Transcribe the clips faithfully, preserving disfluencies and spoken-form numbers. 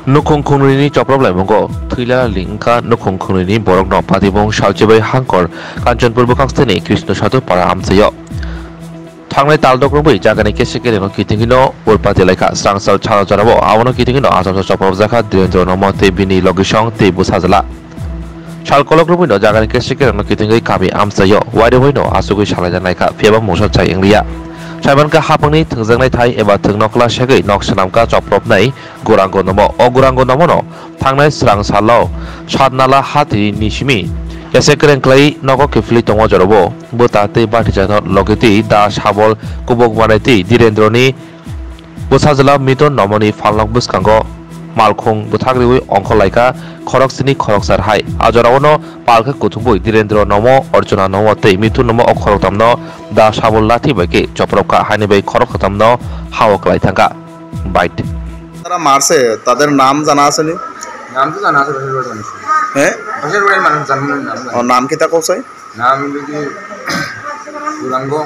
Nukhung khungnwini choprop laimungo thwilali wngkha nukhung khungnwini borokno patibung salchibai hangkor Kanchanpur bwkhaksteni Krishna Sadhu para amchaio. Thangnai tal dok romwi jagani kese kerengno kitingino urpati laikha srangsal chana jorabo abono kitingino achomsa choprop jakha Dhirendra Nomo tei bini logisong tei bwsajwla. Sal kolok romwino jagani kese kerengno kitingwi kami amchaio wairwi waino achugwi salaina naikha phiyaba mungsa chai wngliya. Saimankha hapangni thwngjaknai thai eba thwng nokla segwi nok swnamkha chopropnai Gourango Nomo. O Gourango Nomono thangnai srang salo Satnala hati ni simi kese kereng khlai nogo kiphilwi tongo jorabo bwta tei bati jano loge twi da sabol kubuk manai twi Dhirendroni bwsajwla Miton Nomoni phalnok bwskango malkhung bwthak riwi ongkhor laikha khorok sini khorok sar hai. A jorao no palkhe kuthumwi Dhirendra Nomo, Arjuna Nomo tei Mithun Nomo o khoroktham no da sabol lathi bai khe chopropkha haini bai khorok kwtham no hao kwlai thangkha. Bait. তারা মারছে, তাদের নাম জানা আছে নি? নাম তো জানা আছে, পাশের বাড়ির মানুষ। হ্যাঁ? পাশের বাড়ির মানুষ জানে না নাম জানে। ও, নাম কিতা কও চাই? নাম হলো কি, গৌরাঙ্গ,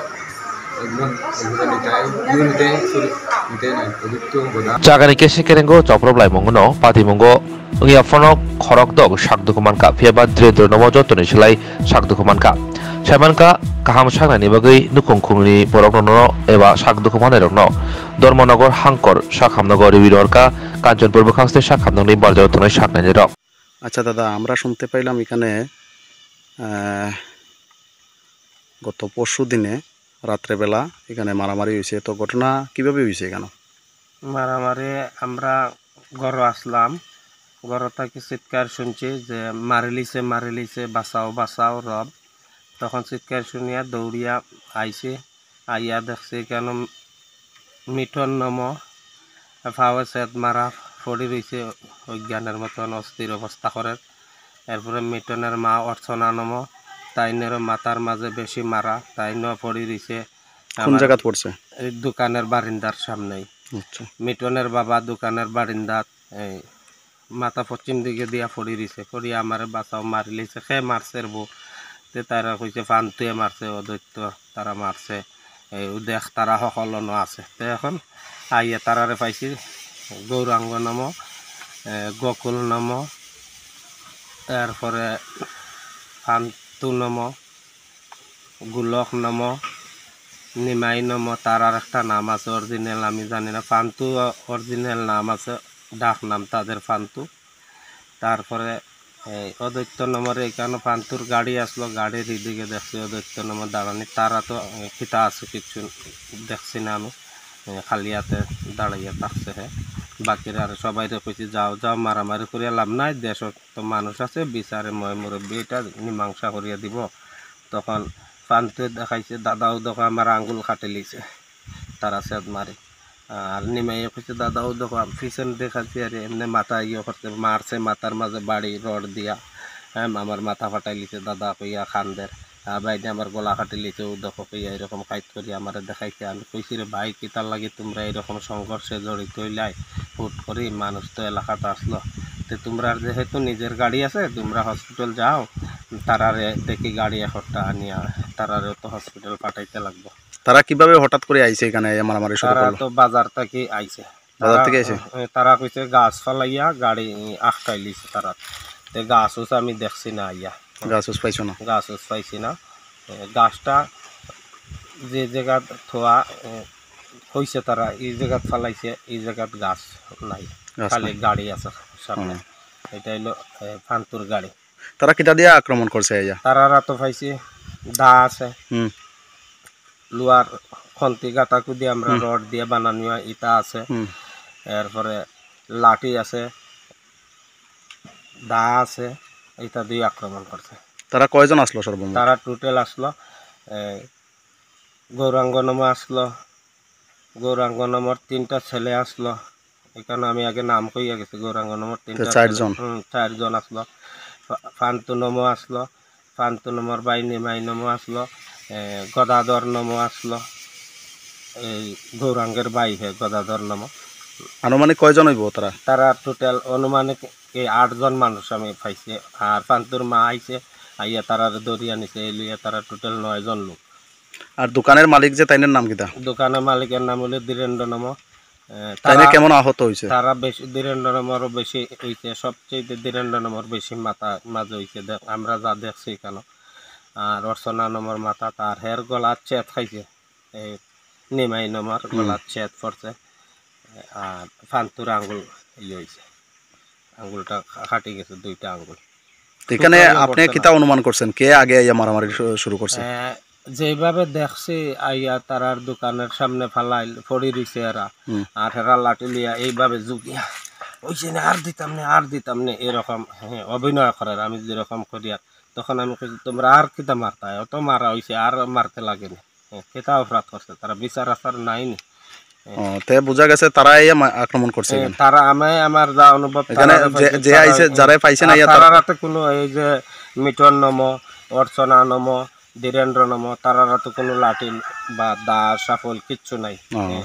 একজন, একজন নিতাই, দুই নিতাই, sorry, নিতাই নয়, পবিত্র, গোদা। Jagani kese kerengo choprop laimungo no patimungo wngya phano khorok dok sak dukhu mankha, phiyaba Dhirendra Nomo jotoni slai sak dukhu mankha. Saimankha kaham saknaini bagwi nukhung khungni borokno no eba sak dukhu mannairokno Dharmanagar hangkor sakhamnago riwi rohorkha Kanchanpur bwkhakste sakhamnakni barjao tongnai saknainirok. আচ্ছা দাদা, আমরা শুনতে পাইলাম এখানে, আহ, গত পরশু দিনে রাত্রেবেলা এখানে মারামারি হয়েছে। তো ঘটনা কিভাবে হয়েছে এখানে? মারামারি আমরা ঘরো আসলাম, ঘরো থাকি চিৎকার শুনছি যে, "মারিলিছে, মারিলিছে, বাঁচাও, বাঁচাও, রব।" তখন চিৎকার শুনিয়া দৌড়িয়া আইছি। আইয়া দেখছি কেন মিঠুন নম ফাওয়ে সেত মারা পড়ি রইছে, অজ্ঞানের মতন অস্থির অবস্থা করের। এরপরে মিঠুনের মা অর্চনা নম, তাইনেরও মাথার মাঝে বেশি মারা, তাইনও পড়ি রইছে। কোন আমার জায়গাত পড়ছে? এই দোকানের বারিন্দার সামনেই। আচ্ছা। মিঠুনের বাবা দোকানের বারিন্দাত এই মাথা পশ্চিম দিকে দিয়া পড়ি রইছে, পড়িয়া আমারে বাঁচাও মারিলিছে, কে মারছে রে বউ? তে তারা কইছে, "ফান্তুয়ে মারছে, অদৈত্য তারা মারছে, এই উদেখ তারা সকলনো আছে।" তে এখন আইয়া তারারে পাইছি, গৌরাঙ্গ নম, এ, গোকুল নম, তারপরে ফান্তু নম, গোলক নম, নিমাই নম, তার আর একটা নাম আছে অরিজিনাল, আমি জানি না। ফান্তু অরিজিনাল নাম আছে, ডাক নাম তাদের ফান্তু। তারপরে এই অদৈত্য নমরে এখানে ফান্তুর গাড়ি আসলো, গাড়ির এদিকে দেখছি অদৈত্য নম দাঁড়ানি, তারা তো, এ, কিতা আছে কিচ্ছু দেখছি না আমি, এ, খালি হাতে দাঁড়াইয়া থাকছে হে। বাকিরা আর সবাইরে কইছি, "যাও, যাও, মারামারি করিয়া লাভ নাই, দেশো তো মানুষ আছে, বিচারে ময় মুরব্বি এটা মীমাংসা করিয়া দিব।" তখন ফান্তুয়ে দেখাইছে, দাদাও দেখো আমার আঙ্গুল কাটি লিছে, তারা সেদ মারি। আর নিমাইয়ে কইছে, দাদাও দেখো, আমি পিছন দেখাচ্ছি, আরে এমনি মাথা ইয়ে করতে, মারছে মাথার মাঝে বাড়ি রড দিয়া, হ্যাঁ, আমার মাথা ফাটাই লিছে, দাদা কইয়া কান্দের। আর বাইরে আমার গলা কাটি লিছে, ও দেখো কইয়া এরকম কাইট করি আমারে দেখাইছে। আমি কইছি, "রে ভাই, কিতার লাগি তোমরা এরকম সংঘর্ষে জড়িত হইলাই? হুট করি মানুষ তো এলাকাতে আসলো, তে তোমরা যেহেতু নিজের গাড়ি আছে, তোমরা হসপিটাল যাও, তারারে দেখি গাড়ি একটা আনিয়া তারারে তো হসপিটাল পাঠাইতে লাগবো।" তারা কিভাবে হঠাৎ করে আইছে এখানে, এই মারামারি শুরু তারা করলো? তো বাজার থেকে আইছে। বাজার তারা, থেকে আইছে? এ, তারা কইছে গাছ ফালাইয়া গাড়ি আটকাই লিছে তারা। তে গাছ উছ আমি দেখছি না আইয়া। গাছ উছ পাইছো না? গাছ উছ পাইছি না। এ, গাছটা যে জায়গাত থোয়া, এ, হইছে তারা, এই জায়গাত ফালাইছে, এই জায়গাত গাছ নাই। গাছ খালি নাই। গাড়ি আছে সামনে। হুম। এটা হইলো, এ, ফান্তুর গাড়ি। তারা কিতা দিয়ে আক্রমণ করছে আইয়া? তারারা তো পাইছি দা আছে। হুম। লোহার খন্তি গাতা কুদি আমরা হুম। রড দিয়ে বানানো হয়, ইটা আছে। হুম। এরপরে লাঠি আছে, দা আছে, ইটা দিয়ে আক্রমণ করছে। তারা কয়জন আসলো সর্বমোট? তারা টোটাল আসলো, এ, গৌরাঙ্গ নম আসলো, গৌরাঙ্গ নমর তিনটা ছেলে আসলো। এখানে আমি আগে নাম কইয়া গেছি, গৌরাঙ্গ নমর তিনটা তো চারজন। ছেলে। হুম, চারজন আসলো। ফা-, ফান্তু নম আসলো, ফান্তু নমর ভাই নিমাই নম আসলো, এ, গদাধর নম আসলো। এই গৌরাঙ্গের ভাই হে গদাধর নম। আনুমানিক কয়জন হইব তারা? তারা টোটাল আনুমানিক এই আটজন মানুষ আমি পাইছি। আর ফান্তুর মা আইছে, আইয়া তারারে ধরিয়া নিছে, এই লইয়া তারা টোটাল নয়জন লোক। আর দোকানের মালিক যে তাইনের নাম কিতা? দোকানের মালিকের নাম হলো ধীরেন্দ্র নম। এ, তাইলে তারা, কেমন আহত হয়েছে? তারা বেশি, ধীরেন্দ্র নম্বরও বেশি হইছে, সবচেয়ে ধীরেন্দ্র নম্বর বেশি মাথা মাঝে হইছে, দেখ, আমরা যা দেখছি কেন। আর অর্চনা নম্বর মাথা, তার হের গলা চেত খাইছে, এই নিমাই নম্বর হুম। গলা চেত পড়ছে, আর ফান্তুর আঙ্গুল ইয়ে হইছে, আঙ্গুলটা খা-, কাটি গেছে, দুইটা আঙ্গুল। এখানে টুকরা হয়ে আপনি পড়ছে কিতা না। অনুমান করছেন, কে আগে আইয়া মারামারি শু-, শুরু করছে? এ, যেভাবে দেখছি, আইয়া তারার দোকানের সামনে ফালাইল, পড়ি রইছে এরা। হুম। আর হেরা লাঠি লিয়া এইভাবে জুগিয়া, "ওই যে না, আর দিতাম না, আর দিতাম না", এরকম, হ্যাঁ, অভিনয় করের, আমি যেরকম করি আর। তখন আমি কইছি, "তোমরা আর কিতা মারতায়? অত মারা হইছে, আর মারতে লাগে না।" হ্যাঁ, কিতা অপরাধ করছে? তারা বিচার আচার নাই নি? ও, তে বোঝা গেছে তারা এই আমা-, আক্রমণ করছে এ, এখানে। তারা আমায়, আমার যা অনুভব, এখানে তারা যে, পাইছে, যে তারা, আইছে, এ, যারাই পাইছে না, আর ইয়া তারা তারা রাতে কোনো এই যে মিটন নম, অর্চনা নম, ধীরেন্দ্র নম, তারা রাতে কোনো লাঠি বা দা, শাফল কিচ্ছু নাই। ও। এ,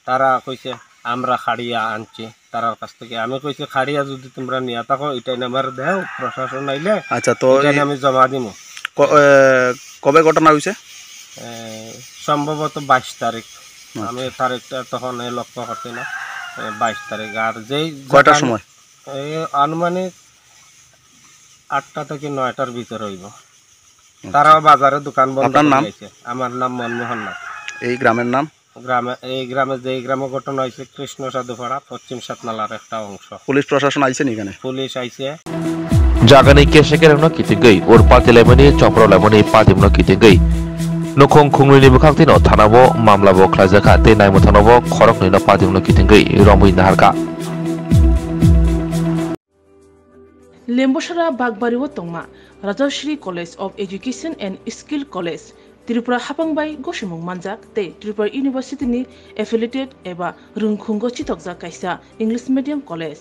তারা কইছে, "আমরা খাড়িয়া আনছি তারার কাছ থেকে।" আমি কইছি, "খাড়িয়া যদি তোমরা নিয়ে থাকো, এটা আমার দেও, প্রশাসন আইলে আচ্ছা, তো এটা এই আমি জমা দিমু।" ক-, এ, কবে ঘটনা হইছে? এ, সম্ভবত বাইশ তারিখ। আচ্ছা। আমি তারিখটা তখন এ লক্ষ্য করছি না। এ, বাইশ তারিখ। আর যেই কয়টার যেখানে সময়? এ, আনুমানিক আটটা থেকে নয়টার ভিতরে হইব। আচ্ছা। তারাও বাজারে দোকান বন্ধ আপনার করে নাম? দিয়েছে। আমার নাম মনমোহন নাথ। এই গ্রামের নাম? গ্রামে, এই গ্রামে, যে গ্রামে ঘটনা হয়েছে, কৃষ্ণ সাধুপাড়া, পশ্চিম সাতনালার একটা অংশ। পুলিশ প্রশাসন আইছে নি এখানে? পুলিশ আইছে। Jagani kesekerengno kitingwi, ur patilaimani, chopro laimani, padimno kitingwi. Nukhung khungnwini bwkhak tino thanao mamlabo khlaijakha, tei naimwthangno khoroknwino padimno kitingwi romwi naharkha. Lembosara Bakbari o tongma Rajashri College of Education and Skill College, Tripura hapang bai gosimung manjak tei Tripura University ni affiliated eba rwngkhungo chitokjak kaisa English medium college.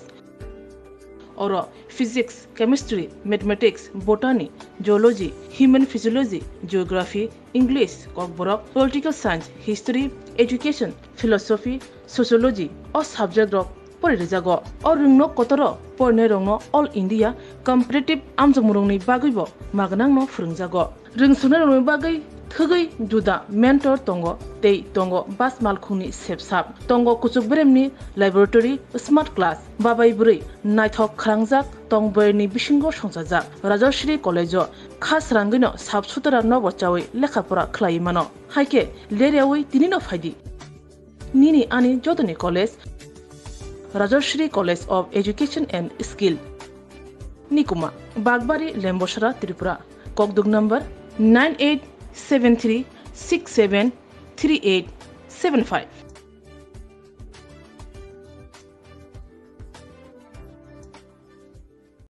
Oro Physics, Chemistry, Mathematics, Botany, Zoology, Human Physiology, Geography, English, Kokborok, Political Science, History, Education, Philosophy, Sociology o subject rok pori rijago. O rwngno kotoro porinai rokno All India Competitive amjokmung rokni bagwi bo magnangno phwrwngjago. Rwngsuknai rokni bagwi thwgwi juda mentor tongo tei tongo bus malkhungni sepsap. Tongo kuchuk beremni laboratory, smart class, babai bwrwi naithok khalangjak tong boyarni bisingo songchajak. Rajashri College o kha srangwino sap sutra nobo chawi lekha pora khlaiwi mano. Haikhe leryawi tinino phaidi. Nini ani jotoni college, Rajashri College of Education and Skill. Nikuma, Bakbari, Lembosara, Tripura. Kokduk number nine eight seven three six seven three eight seven five.